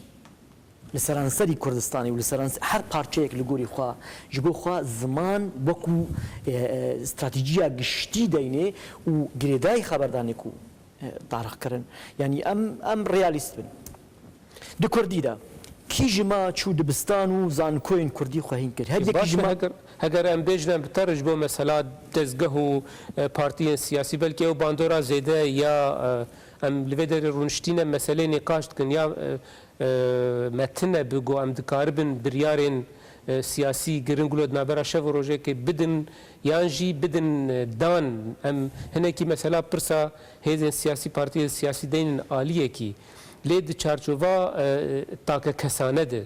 li seranserî Kurdistanê û li serans-, her parçeyek li gorî xwe, ji bo xwe ziman wekû, e, e, stratejiya giştî deynê û girêdayî xeberdanê ku, e, tarix kirin. Yanî em, em realîst bin. Di kurdî de kî ji me çû dibistan û zankoyên kurdî xwe hîn kir? Her yekî Baş ji e, me heger, heger em bêjin em bi te re ji bo mesela dezgeh û, e, partiyên siyasî, belkî ew bandora zêde ya, e, em li vê derê rûniştîne meseleyê nîqaş dikin ya, e, e, me tune bi ku em dikaribin biryarên, e, siyasî giring wilo di navbera şev û rojekê bidin, yan jî bidin, e, dan. Em hinekî mesela pirsa hêzên siyasî, partiyên siyasî deynin aliyekî. Lê di çarçova, e, takekesane de,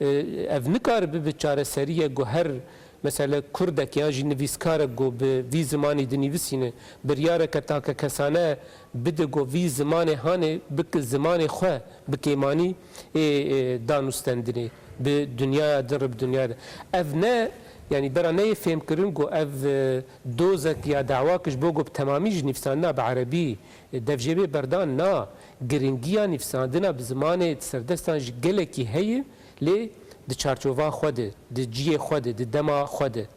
e, ev nikare bibe çareseriyek ku her mesele kurdek yan jî nivîskarek ku bi vî zimanî dinivîsîne, biryareke takekesane bide ku vî zimanê hanê bike zimanê xwe bi kêmanî ê, ê, danûstendinê. Bi dinyaya din re, bi dinyaya din. Ev ne, yanî bera neyê fêhmkirin ku ev, e, dozek ya dawak ji bo ku bi temamî ji nivîsandina bi erebî, e, dev jê bê berdan, na. Giringiya nivîsandina bi zimanê serdestan ji gelekî heye, lê di çarçova xwe de, di cihê xwe de, di dema xwe de.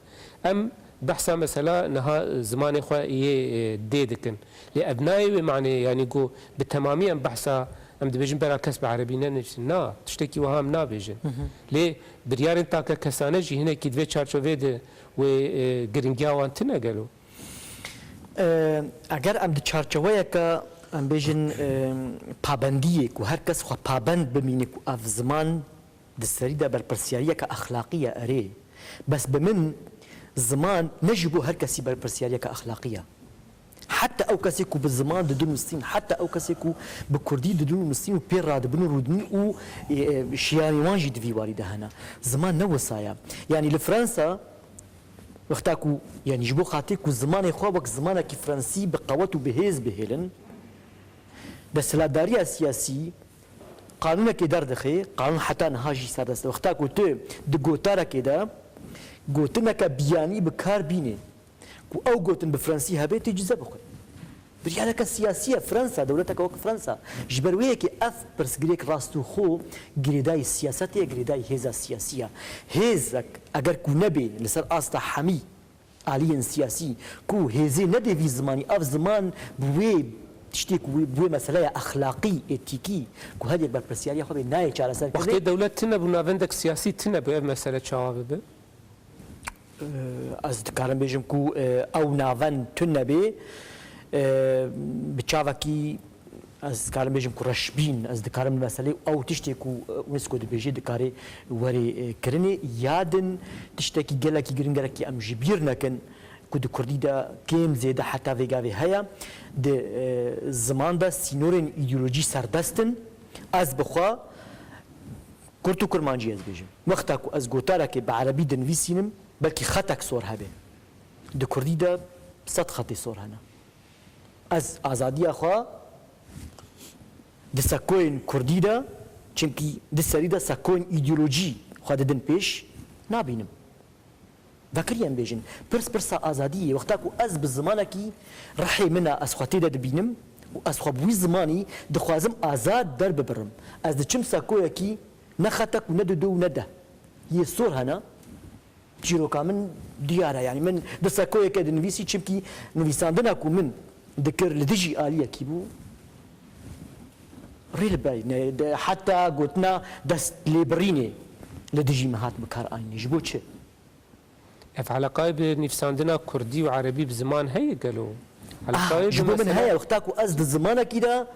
Em behsa mesela niha zimanê xwe yê, e, dê dikin. Lê ev nayê wê maneyê, yanî ku bi temamî em behsa, em dibêjin bera kes bi erebî nenivîsin. Na, tiştekî wiha em nabêjin. Lê biryarên takekesane jî hinekî di vê çarçovê de wê, e, giringiya wan tune gelo? E, eger em di çarçoveyeke, em bêjin, e, pabendiyê ku her kes xwe pabend bimîne ku ev ziman di serî de berpirsiyariyeke exlaqî ye, erê. Bes bi min ziman ne ji bo her kesî berpirsiyariyeke exlaqî ye. Heta ew kesê ku bi ziman didin û nistîn, heta ew kesê ku bi kurdî didin û nistîn û pê radibin û rûdinîn û, e, e, şiyanî wan jî di vî warî de hene. Ziman ne wisa ye. Yanî li Fransa, wexta ku, yanî ji bo xatirê ku zimanê xwe wek zimanekî fransî bi qewet û bi hêz bihêlin, desthilatdariya siyasî qanûnekê derdixe, qanûn heta niha jî serdest e. Wexta ku tu di gotarekê de gotineke biyanî bi kar bînî, ku ew gotin bi fransî hebe, tê cize bixwe. Biryareke siyasî ye. Fransa, dewleteke wek Fransa. Ji ber wê yekê ev pirsgirêk rastûxo girêdayî siyasetê ye, girêdayî hêza siyasî ye. Hêzek eger ku nebê li ser asta hemî aliyên siyasî, ku hêzê nedê vî zimanî, ev ziman bi wê tiştê ku wê, bi wê meseleya exlaqî, etîkî, ku her yek berpirsiyariya xwe bê, nayê çareserkirinê. Wextê dewlet tune bû, navendek siyasî tune bû, ev mesele çawa bibe? Ez dikarim bêjim ku, e, ew navend tune bê, e, bi çavekî, ez dikarim bêjim ku reşbîn, ez dikarim li meselê ew tiştê ku, e, UNESCO dibêje dikare were, e, kirinê. Ya din tiştekî gelekî giring, gelekî em ji bîr nekin ku di kurdî de kêm zêde heta vê gavê heye. Di, e, ziman de sînorên îdeolojî serdest in. Ez bi xwe Kurt û kurmancî ez bêjim. Wexta ku ez gotarekê bi erebî dinivîsînim, belkî xetek sor hebe. Di kurdî de sed xetê sor hene. Ez azadiya xwe di sekoyên kurdî de, çimkî di serî de sekoyên îdeolojî xwe didin pêş, nabînim. Vekirî em bêjin, pirs pirsa azadiyê ye. Wexta ku ez bi zimanekî rihê min e, ez xwe tê de dibînim û ez xwe bi wî zimanî dixwazim azad derbibirim. Ez diçim sekoyekî ne xetek û ne dido û ne deh yê sor hene. Çîroka min diyar e. Yanî min di sekoyeke dinivîsî, çimkî nivîsandina ku min dikir li dijî aliyekî bû. Rê li bey, ne, de, heta gotina destlêbirînê li dijî min hat bikar anîne. Ji bo çi? Ev eleqayê bi nivîsandina kurdî û erebî bi ziman heye gelo? Ah, eleqayê ji bi bo min mesela heye, wexta ku ez di zimanekî de,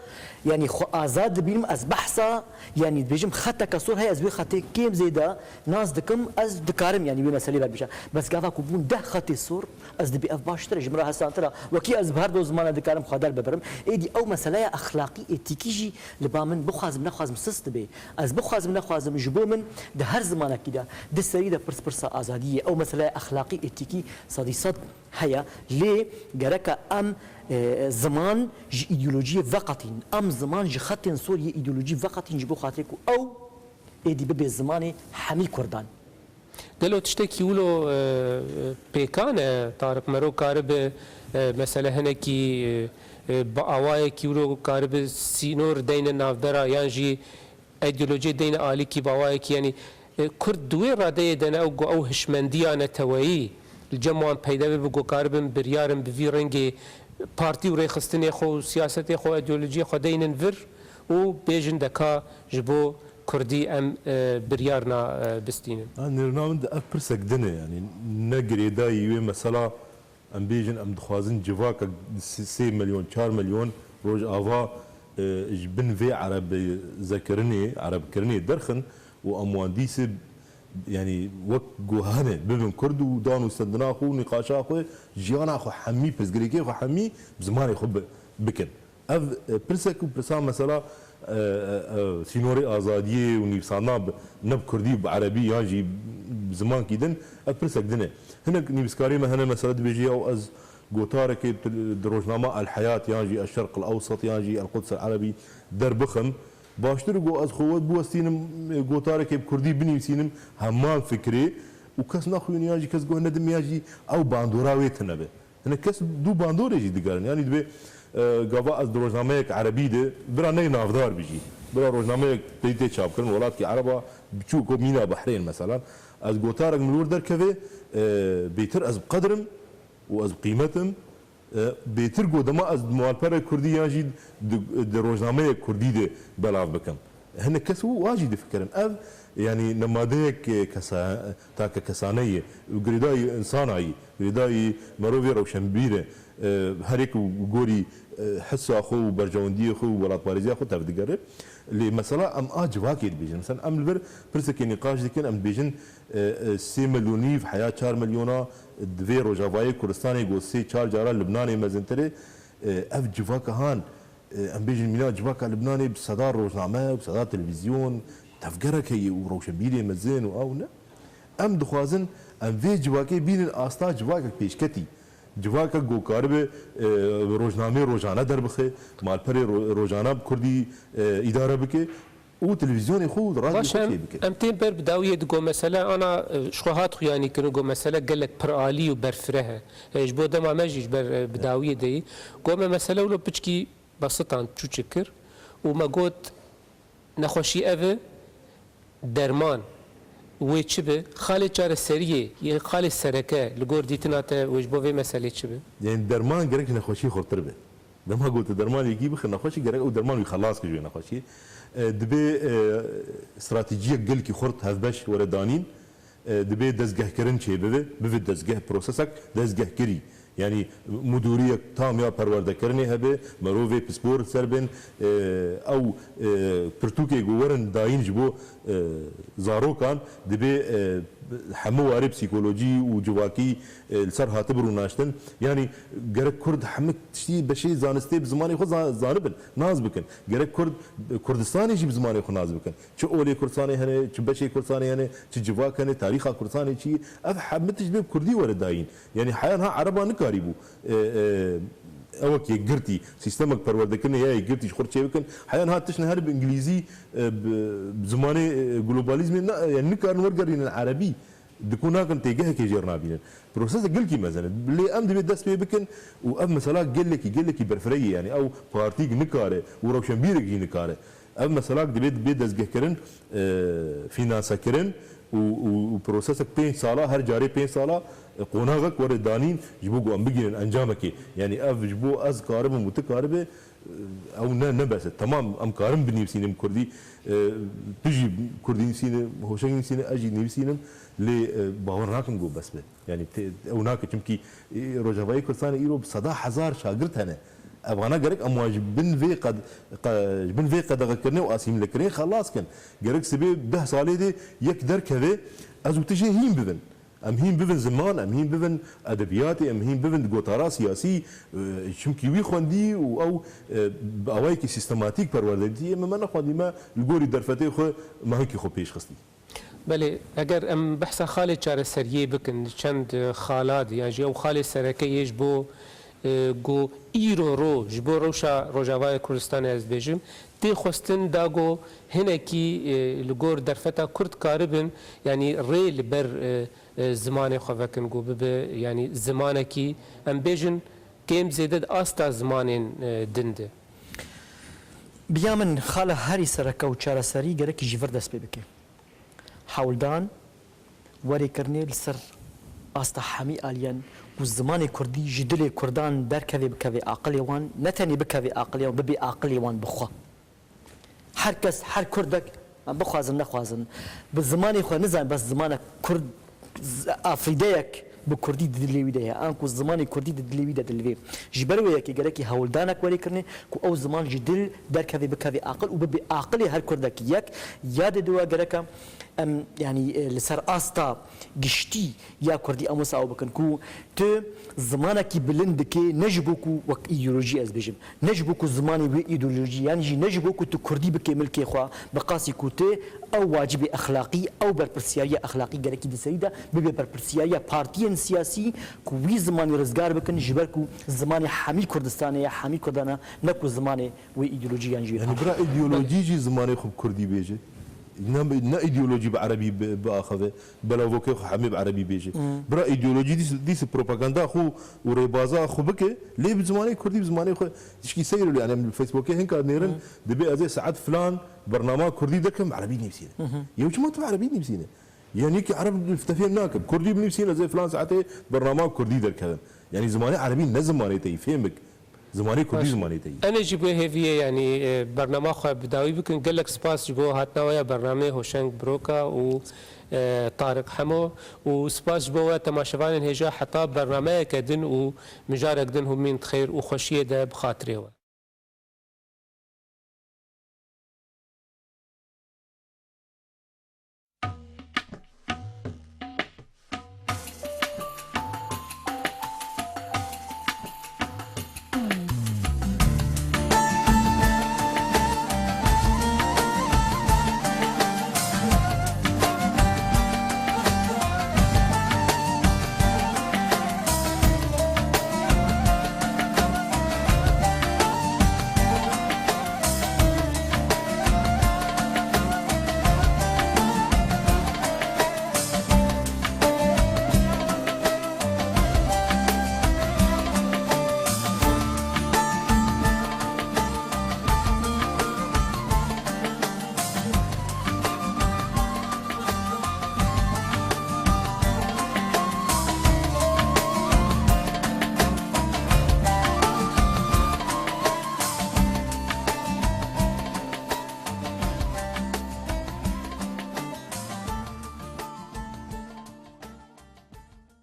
yanî xwe azad dibînim, ez behsa, yanî dibêjim xeteke sor heye, ez wê xetê kêm zêde nas dikim, ez dikarim, yanî wê meselê berbijam. Bes gava ku bûn deh xetê sor, ez dibê ev baştir e, ji min re hesantir e. Wekî ez bi her do zimana dikarim xwe derbibirim. Êdî ew meseleya exlaqî, etîkî jî li ba min bixwazim nexwazim sist dibe. Ez bixwazim nexwazim, ji bo min di her zimanekî de, di serî de pirs pirsa azadiyê ye. Ew meseleya exlaqî, etîkî sedî sed heye. Lê gereka em, e, ziman ji îdeolojiyê veqetîn. Em ziman ji xetên sor yê îdeolojî veqetîn, ji bo xatirê ku ew êdî bibe zimanê hemî kurdan. Gelo tiştekî wilo, e, pêkan e, Tariq Mero karibe, e, mesele hinekî, e, e, bi awayekî wilo karibe sînor deyne navbera yan jî îdeolojiyê deyne alîkî bi awayekî, yanî, e, Kurd di wê radeyê de ne ew ku ew hişmendiya neteweyî li cem wan peyde bibe ku karibin biryar in bi vî rengê partî û rêxistinê xwe û siyasetê xwe û îdeolojiyê xwe deynin vir û bêjin de ka ji bo Kurdî em, e, biryarna, e, bistînin. Ha, nêrina min de ev pirsek din e, yanî ne girêdayî wê mesela em bêjin em dixwazin civaka sê milyon, çar milyon Rojava, e, ji bin vê erebizekirinê, erebkirinê derxin û em wan dîsê, yanî wek ku hene bibin Kurd û dan û stendina xwe û nîqaşa xwe, jiyana xwe hemî, pirsgirêkê xwe hemî bi zimanê xwe bi-, bikin. Ev, e, pirsek û pirsa mesela, e, e, e, sînorê azadiyê û nivîsandina bi, ne bi kurdî, bi erebî yan jî bi zimankî din, ev pirsek din e. Hinek nivîskarê me hene mesela dibêje, ya ez gotarekê di, di rojnama El Heyat yan jî El Şerq El Ewsat yan jî El Quds El Erebî derbixim, Baştir got ez xwe we biwestînim, gotarekê bi kurdî binivîsînim, heman fikrê û kes naxwîniya jî, kes guh nedimiya jî, ew bandora wê tune be. Hinek kes dû bandorê jî digerin. Yanî dibê, e, gava ez di rojnameyek erebî de, bira ney navdar bijî. Bira rojnameyek tê tê çapkirin, welatkî ereba biçûk û mîna Behrên meselan. Ez gotarek min li wir derkeve, e, bêtir ez bi qedirim û ez bi qîmetim. E, bêtir got dema ez di malperek kurdî yan jî di, di rojnameyek kurdî de belav bikim. Hinek kes û wa jî difikirin. Ev, yanî nemadeyek, e, kesa-, take kesane ye. Girêdayî insana yî, girêdayî merovê rewşenbîr e. E, her yek û gorî, e, hisa xwe û berjewendiyê xwe û welatparêziya xwe tevdigere. Lê mesela em a civakê dibêjin. Mesela em li vir pirsekê nîqaş dikin, em dibêjin, e, e, sê milyon nîv heya çar milyona di vê Rojavayê Kurdistanê got sê çar cara Libnanê mezintir e. E, ev civaka han, e, em bêjin mîna civaka Libnanê bi seda rojname, bi seda televîzyon, tevgerek heye û rewşenbîrê mezin û ew ne. Em dixwazin em vê civakê bînin asta civakek pêşketî. Civakek ku karibe, e, rojnameyê rojane derbixe, malperê ro-, rojane bi kurdî, e, îdare bike û televîzyonê xwe û radyoyê Baş xwe em, çêbike. Em tên ber bi dawiyê di go mesele ana, e, ji xwe hat xuyanî kirin, go mesele gelek piralî û berfireh e. E, ji bo dema me jî ji ber, e, bi dawiyê de yî. Go me mesele wilo piçkî besitan çûçik kir û me got, nexweşî ev e, derman wê çi be? Xalê çareseriyê, yên xalê sereke li gor dîtina te wê ji bo vê meselê çi be? Yanî derman gerek ji nexweşî xurtir be. Dema ku tu derman yekî bixwe nexweşî, gerek ew derman wî xelas kir ji wê nexweşiyê. E, dibê, e, stratejiyek gelkî xurt hevbeş were danîn. E, dibê dezgehkirin çêbibe, bibe dezgeh, prosesek dezgehkirî. Yanî mudûriyek tam ya perwerdekirinê hebe, merovê pispor li ser bên, e, ew, e, pirtûkê ku werin dayîn ji bo, e, zarokan, dibê, e, hemû warê psîkolojî û civakî, e, li ser hatibe rûnaştin. Yanî gerek Kurd hemû tiştî beşê zanistê bi zimanê xwe za-, zanibin, nas bikin. Gerek Kurd, Kurdistanê jî bi zimanê xwe nas bikin. Çi olê Kurdistanê hene, çi beşê Kurdistanê hene, çi civak hene, tarîxa Kurdistanê çi ye, ev hemû tişt bê bi kurdî were dayîn. Yanî heya niha ereba nikarîbû, e, e, ewek yekgirtî, sîstemek perwerdekirinê ya yekgirtî ji xwe çêbikin. Heya niha tişt ne her bi îngilîzî, e, bi, bi zimanê, e, globalizmê ne, yani nikarin wergerînin erebî. Diku nakin têgehekê jêr nabînin. Prosesek gelkî mezin e. Lê em divê dest pê bikin û ev mesela gelekî, gelekî berfireh ye. Yani ew partîk nikare û rewşenbîrek jî nikare. Ev meselak divê bê dezgehkirin, e, fînansekirin û, û, û prosesek pênc sala, her carê pênc sala, e, qonaxek were danîn ji bo ku em bigihînin encamekê. Yani ev ji bo ez karibim û tu karibe, e, ew ne, ne bes e. Temam, em karin binivîsînin kurdî, e, tu jî kurdî nivîsîne, hoşek nivîsîne, ez jî nivîsînim, lê, e, bawer nakim ku bes be. Yani te-, ew nake, çimkî, e, Rojavayê Kurdistanê îro bi seda hezar şagirt hene. Evana gerek em wan ji bin vê qed-, qe-, ji bin vê qedexekirinê û asîmlekirinê xelas kin. Gerek sibê deh salê de yek derkeve, ez û tu jê hîn bibin. Em hîn bibin ziman, em hîn bibin edebiyatê, em hîn bibin gotara siyasî, e, çimkî wî xwendî û ew, e, bi awayekî sîstematîk perwerde dîtiye. Me, me nexwendî, me li gorî derfetê xwe me hinkî xwe pêş xistî. Belê, eger em behsa xalê çareseriyê bikin, li çend xala de, yan jî ew xalê sereke yê ji bo, e, ku îro ro ji bo rewşa Rojavayê Kurdistanê ez dibêjim, tê xwestin da ku hinekî, e, li gor derfeta Kurd karibin, yanî rê li ber, e, e, zimanê xwe vekin ku bibe, yanî zimanekî, em bêjin, kêm zêde di asta zimanên, e, din de. Biya min xala herî sereke û çareserî gerekî ji vir dest pê bike. Hewldan, werê kirinê li ser asta hemî aliyan ku zimanê kurdî ji dilê kurdan derkeve, bikeve aqilê wan, ne tenê bikeve aqilê wan, bibe aqilê wan bi xwe. Her kes, her kurdek, em bixwazin nexwazin, bi zimanê xwe nizan, bes zimanek kurd, z-, afrîdeyek bi kurdî di dilê wî de heye, an ku zimanê kurdî di dilê wî de dilivê. Ji ber wê yekê gerekî hewldanek werê kirinê ku ew ziman ji dil derkeve, bikeve aqil û bibe aqilê her kurdekî yek. Ya dê diwa gereka Em, yanî, e, li ser asta giştî ya kurdî em wisa ew bikin ku tu zimanekî bilind dikê, ne ji bo ku wek îdeolojî ez bêjim, ne ji bo ku zimanê wê îdeolojî, yan jî ne ji bo ku tu kurdî bikê milkê xwe, bi qasî ku tu ew wacibê exlaqî, ew berpirsiyariya exlaqî gerekî di serî de bibe berpirsiyariya partiyên siyasî ku wî zimanî rizgar bikin, ji ber ku zimanê hemî Kurdistanê ye, hemî Kurdan e, ne ku zimanê wê îdeolojî yan jî wê Yani bira partiyê. Îdeolojî jî zimanê xwe bi kurdî bêje. Ne, ne îdeolojî bi erebî bi-, biaxive, belavokê xwe hemî bi erebî bêje. Bira îdeolojî dîs, dîs propaganda xwe û rêbaza xwe bike, lê bi zimanê kurdî, bi zimanê xwe tişkî seyr li, yani em li Facebookê hinka nêrin, dibê ez ê saet filan bernama kurdî derkim, bi erebî nivîsîne. Yew çima tu bi erebî nivîsîne? Yani ki ereb te fêm nake. Kurdî binivîsîne, ez ê filan saetê bernama kurdî derkevim. Yani zimanê erebî ne zimanê te yî, fêm bik. Zimanê kurdî Baş. Zimanê te yî. Em ê jî bi hêviyê, yanî, e, bernama xwe bi dawî bikin. Gelek spas ji bo hatina we ya bernameyê Hoşeng Broka û, e, Tariq Hemo û spas ji bo we temaşevanên hêja heta bernameyeke din û mijarek din hûn mîn di xêr û xweşiyê de bi xatirê we.